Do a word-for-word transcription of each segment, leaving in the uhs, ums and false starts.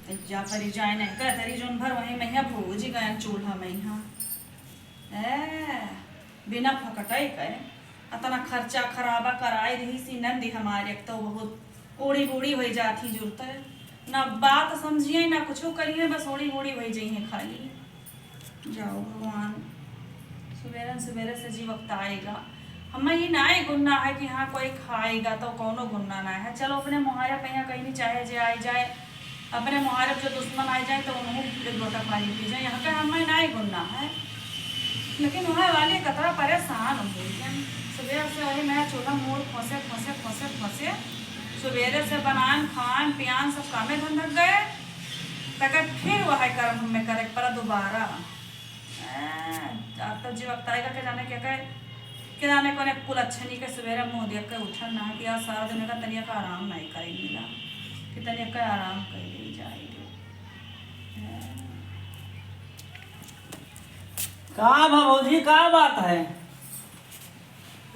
जा परी जाए नहीं कह तरी जौन भर वहीं मैया भूज गयन चूल्हा मैया। ए, बिना फकटई के अतना खर्चा खराबा कराई रही सी नंदी हमारे, एक तो बहुत ओड़ी बूढ़ी होई जात ही जुरते, ना बात समझिए ना कुछ करिए, बस ओड़ी बूढ़ी होई जइहे खाली। जाओ भगवान, सुबेरन सुबेरे से जीव अकताएगा। हमें ये ना गुन्ना है कि हाँ कोई खाएगा तो कौनो गुन्ना ना है। चलो अपने मुहारे पे यहाँ कहीं भी चाहे जे आई जाए, अपने मुहारे पे जो दुश्मन आई जाए तो उन्हों एक लोटा पानी पी जाए। यहाँ पे हमें ना गुन्ना है, लेकिन वहाँ वाली कतरा परेशान हो गई है। सुबह से वही नया चूल्हा मूड़ खोसे खोसे खोसे खोसे सुबेरे से बनान खान पियान सब कामे धंधक गए, तक फिर वह कर्म हमें करे के पड़ा दोबारा। आ, अब तो जीव अकताई का के जाने के, के, के जाने कोने कुलच्छनी के सवेरे मुँह देख के उठन ना कि आज सारा दिन का तनिया का आराम नहीं करे मिला, कि तनिया का आराम कर ली जाए। का भा भौजी, का बात है?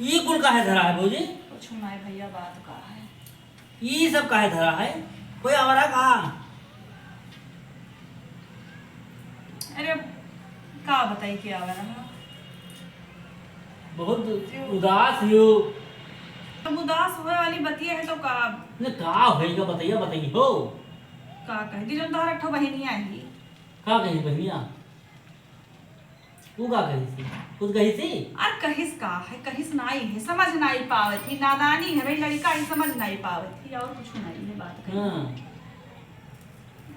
ई कुल काहे धरा है भौजी? कुछ नहीं भैया, बात का है? ई सब काहे धरा है? कोई आवारा का? अरे, का बताई के आवारा है? बहुत उदास हो। अब उदास होए वाली बतिया है तो का? ने का होई का बतैया, बताई हो। का कह दी, जब तोहर एक ठो बहिनिया ही। का कही बहिनिया? तू का कही सी? कुछ कही सी? अरे कहिस का है, कहिस नाई है, समझ नाई पावत ही, नादानी है भाई, लड़का ही समझ नाई पावत ही, और कुछ नाई है बात कही। हाँ।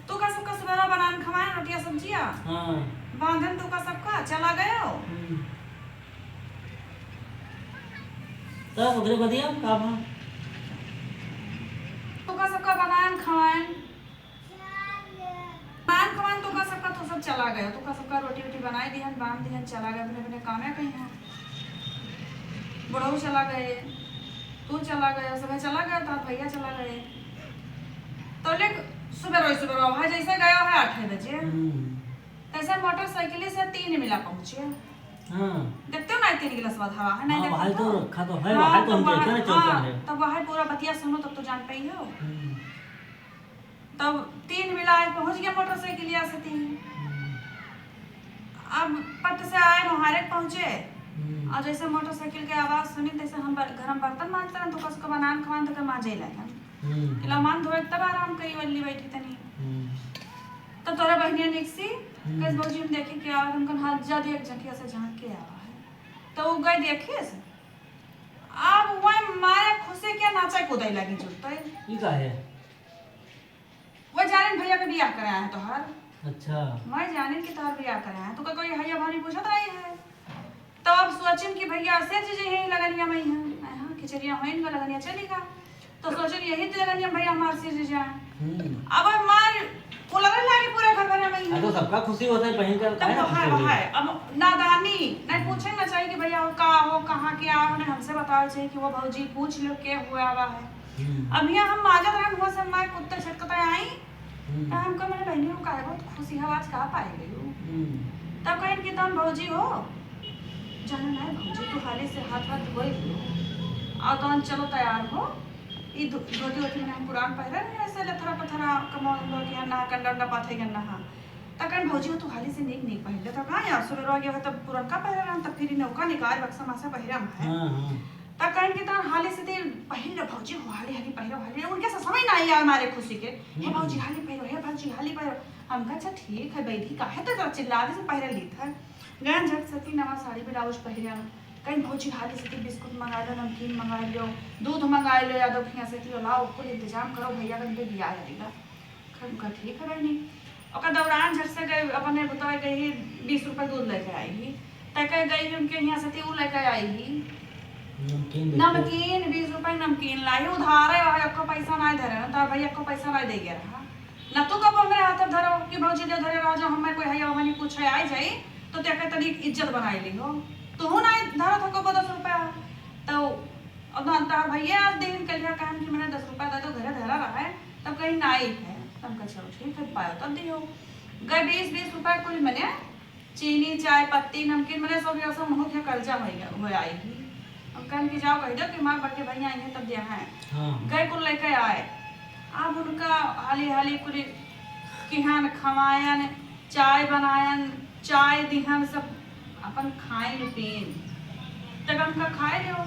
तू का सबका सुबेरा बनान खवाए रोटिया सब्जिया? हाँ। बांधन तू का सबका चला गयो? हम्म। तब उधरे बदिया का बा? तू का सबका बनान खवाए? मान कमान तो का सबका, तो सब चला गए, तो का सबका रोटी वोटी बनाए दिहन, बांध दिहन, चला गए अपने अपने कामे कहीं हैं। बुढ़ऊ चला गए, तू चला गए, सब चला गए, तो भैया चला गए। तो ले सुबह रोई सुबह रोई, हाँ, जैसे गया है आठ बजे, हम्म। तैसे मोटरसाइकिल से तीन मिला पहुँचे। हाँ। देखते हो ना, तीन गिलास धरा है, नहीं हाँ, देखते भाई तो हो? रखा तो है, हाँ, भाई तो तो हम वहाँ, देखे ना चलते हाँ, हैं। तब वहाँ पूरा बतिया सुनो, तब तो जान पाई हो। हम्म। तब तीन मिला आए, पहुँच गया मोटरसाइकिलिया से तीन। हम्म। अब पट से आए, मोहारे पहुँचे। हम्म। और जैसे मोटरसाइकिल के आवाज़ सुनी, तैसे हम बर-, घर में बर्तन मांजते रहन, तो कसको बनान खवान तो के मांजे लगन। हम्म। इला मान धोए तब आराम करी, वल्ली बैठी तनी। हम्म। तो तोरा बहनिया निकसी, हम्म। कस भौजी हम देखे क्या, उनकन हाथ जा दे एक झटिया से झांक के आवा है। तो वो गए देखिस, अब वह मारे खुशी के नाचे कूदे लगी जुटते। ई का है? वो जाने भैया के बियाह कराया है तोहार। अच्छा। मैं जाने कि तोहार बियाह कराया है। तो का कोई भैया भानी पूछत रही है। तो अब सोचिन कि भैया सिर जी यही लगनिया में है। हाँ, खिचड़िया होइन का लगनिया चली का। तो सोचिन यही तो लगनिया भैया हमार सिर जी जाए। हम्म। अब मार कुलरे लागे पूरा घर भरे में आ, तो है। सबका खुशी होता है, बहन का तब काहे ना वो है, खुशी वो होई? है। अब नादानी, नहीं हम्म। पूछे ना चाहिए कि भैया वो का हो, कहाँ के आओ, नहीं हमसे बताओ चाहिए कि वो भौजी पूछ लो के हुआ हुआ है। हम्म। अब यहाँ हम माजत रहन हुआ से मार कुत्ते छटकता आई, हम्म। तो हमको मैंने बहनी को कहा, "बहुत खुशी है, आज कहाँ पाए गई हो?" हम्म। तब कहें कि "तौन भौजी हो, जाने ना भौजी, तू हाली से हाथ हाथ धोए लियो, और तौन चलो तैयार हो, ई धो-, धोती वोती मैंने हम पुरान पहरे नहीं, ऐसे लथरा पथरा कमौन धो के ना, कंडा उंडा पाथे के ना।" हाँ। तब कहें, "भौजी हो, तू हाली से नीक नीक पहन ले।" तो कहाँ यार, सुबह गया है, तब पुरनका पहरे रहन, तब फिर नौका निकाल, बक्सा मासा पहिरा में है। हाँ, हाँ। त कहन कि तोन हाली से तेल पहिर ले भौजी हो, हाली हाली पहिरो, हाली। उनके से समझ ना आई यार, मारे खुशी के, "हे हम्म। भौजी हाली पहिरो, हे भौजी हाली पहिरो।" हम कहा, "अच्छा ठीक है बैठी, काहे तो इतना चिल्ला दे से पहिरे ली था।" गयन झट से ती नवा साड़ी ब्लाउज पहिरन, कहीं भौजी हाली से ती बिस्कुट मंगा लो, नमकीन मंगा लो, दूध मंगा लो, यादव खिया से ती लाओ, कुल इंतजाम करो, भैया कन के बियाह है ला। खन का ठीक है बहनी। ओकर दौरान झट से गई, अपने बुतवा गई ही, बीस रुपए दूध लेके आई ही। तय कह गई ही उनके यहाँ से ती ऊ लेके आई ही। नमकीन बिस्कुट। नमकीन, बीस रुपए नमकीन लाई, उधारे रहा, एको पैसा ना धरे, तार भाई एको पैसा ना दे गया रहा। ना तू कब हमरे हाथ धरो कि भौजी दे धरे रहा, जो हमें कोई है, हमनी पूछे आई जाई, तो ते कह तनी इज्जत बनाई ली हो। तू ना धरो थको दस रुपया। तो अब ना तार भैया आज दिन के लिया कहन कि मैंने दस रुपया दे दो, घरे धरा रहा है। तब कहीं नाई है, तब हम कहे, "चलो ठीक है, पायो तब दियो।" गए बीस बीस रुपए कुल मने चीनी, चाय पत्ती, नमकीन, मने सब ये सब मुँह के कर्जा हो गया, हो आई ही। हम कहन कि जाओ कह दो कि मार बड़के भैया आई हैं तब दिया है। हाँ। गए कुल लेके आए। अब उनका हाली हाली कुल किहन खवायन, चाय बनायन, चाय दिहन, सब अपन खाइन पीन, तक हमका खाए देउ।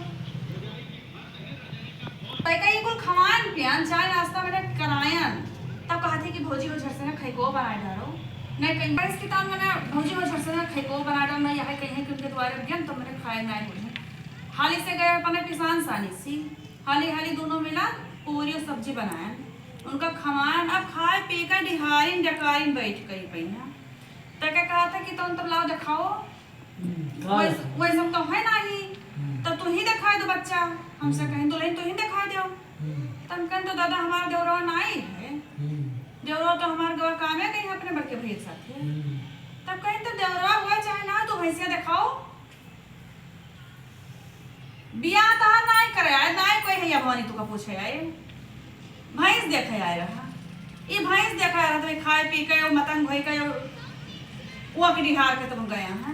तय का ई कुल खवायन पियन, चाय नाश्ता मने करायन, तब कहत ही कि भौजी हो झट से ना खइको बनाए डारो। नहीं कहीं बरस के तौन मने भौजी हो झट से ना खइको बनाए डारो, नहीं यह कहीं कि उनके द्वारे बियन तो मने खाए नहीं बोले। हाली से गए अपने पिसान सानी सी, हाली हाली दोनों मिला पूरी और सब्जी बनायन, उनका खवायन। अब खाए पी के डिहारिन डकारिन बैठ गई पहिया। त का कहत है कि तौन तब लाओ देखाओ, हम्म, का वैस-, देखाओ? वैसन तो है नाही, हम्म। तो तू ही देखाए दो बच्चा। हमसे हम्म। कहीं दुल्हन तू ही देखाए दो। हम्म। तब कहें तो दादा हमारा देवरवा नाही है, हम्म। देवरवा तो हमारे गवा कामे गई है अपने बड़के भैया के साथ है। हम्म। तब कहें तो देवरवा हुआ चाहे ना, तू भैंसिया देखाओ। बियाह तहार नाई करे आए, नाई कोई हैया भवानी तुका पूछे आए, भैंस देखे आए रहा। ई भैंस देखे आए रहा, तो ई खाए पी के, मतंग होई के, वो के डिहार के तुम गया है।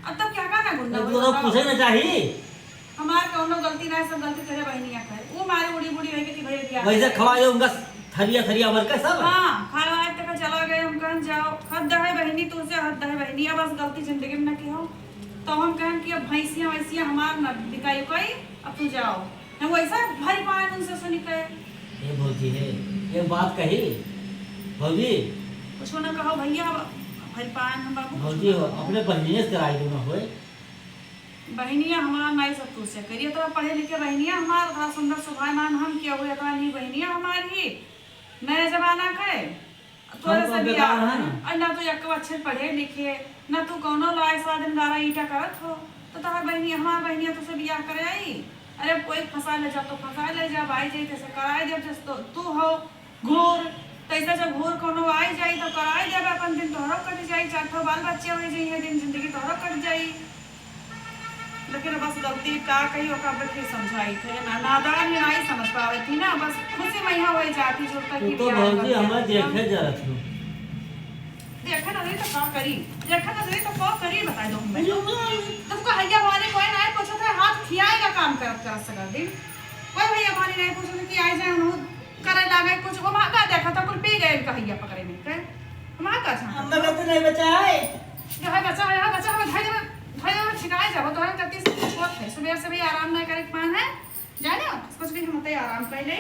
अब तब क्या का ना गुंडा तो होई तू लोग बताओ? पूछे ना चाही। हमार कौनो गलती ना है, सब गलती तेरे बहनिया का है। वो मारे उड़ी बुड़ी होई के कि भैया बियाह वैसे करे। खवाए उनका थरिया थरिया भर के सब। हाँ, खाए वाए तक चला गए, हम कहन जाओ, हद है बहनी, तुझसे हद है बहनी, अब बस गलती जिंदगी में ना की हो। तो हम कहन कि अब भैंसिया वैसिया हमार न बिकाई कोई, अब तू जाओ। हम वैसा भरी पान उनसे सुनी कहे। ए भौजी है, एक बात कही, भौजी। कुछ ना कहो भैया, अब भरी पान हम बाबू कुछ भौजी ना हो, कहो। अपने बहनिया से कराई दो ना होए। बहनिया हमार नाई सब तुझसे करिए, तो पढ़े लिखे बहनिया हमार, बड़ा सुंदर सुभायमान हम किया हुए, इतना नहीं बहनिया हमारी, नया जमाना का है। तोरे हम तो से बियाह बेकार हैं। और ना तू एक अच्छे पढ़े लिखे, ना तू कौनो लायक साधन गारा ईटा करत हो, तो तोहर बहनी, हमार बहनिया तुझसे बियाह करे आई? अरे कोई फंसा ले जा तो फंसा ले जा, आई जाई तैसे कराए देब, जस तो तू हो घूर, तैसे जब घूर कौनो आई जाई तो कराए देब, अपन दिन तोहरो कट जाई, चार ठो बाल बच्चे हो जाई है, दिन जिंदगी तोहरो कट जाई। लेकिन बस गलती का कही, ओका अब फिर समझाई थे ना, नादान ही नहीं समझ पावे थी ना, बस खुशी में यहाँ वही जाती जुड़ता तू की तो बियाह भौजी कर हमें दिया। देखे जरत हो। देखे ना रही तो का करी, देखे ना रही तो का करी, बताई दो हमें। तुमको हैया वाले कोई नहीं पूछा था, हाथ खियाएगा काम करत करत सगर दिन। कोई भैया वाली नहीं पूछा था कि आई जाए हम करे लागे कुछ, वो वहाँ का देखा था, कुल पी गए इनका हैया पकड़े में के। वहाँ का छांटा हम था? लोग तो नहीं बचा है। जो है बचा है, बचा है, धैर्य में, धैर्य में छिटाए जाओ, तो हम करती से कुछ होत है। सुबह से भी आराम नहीं करे के मान है, जाने हो? कुछ भी हम होते आराम कर ले।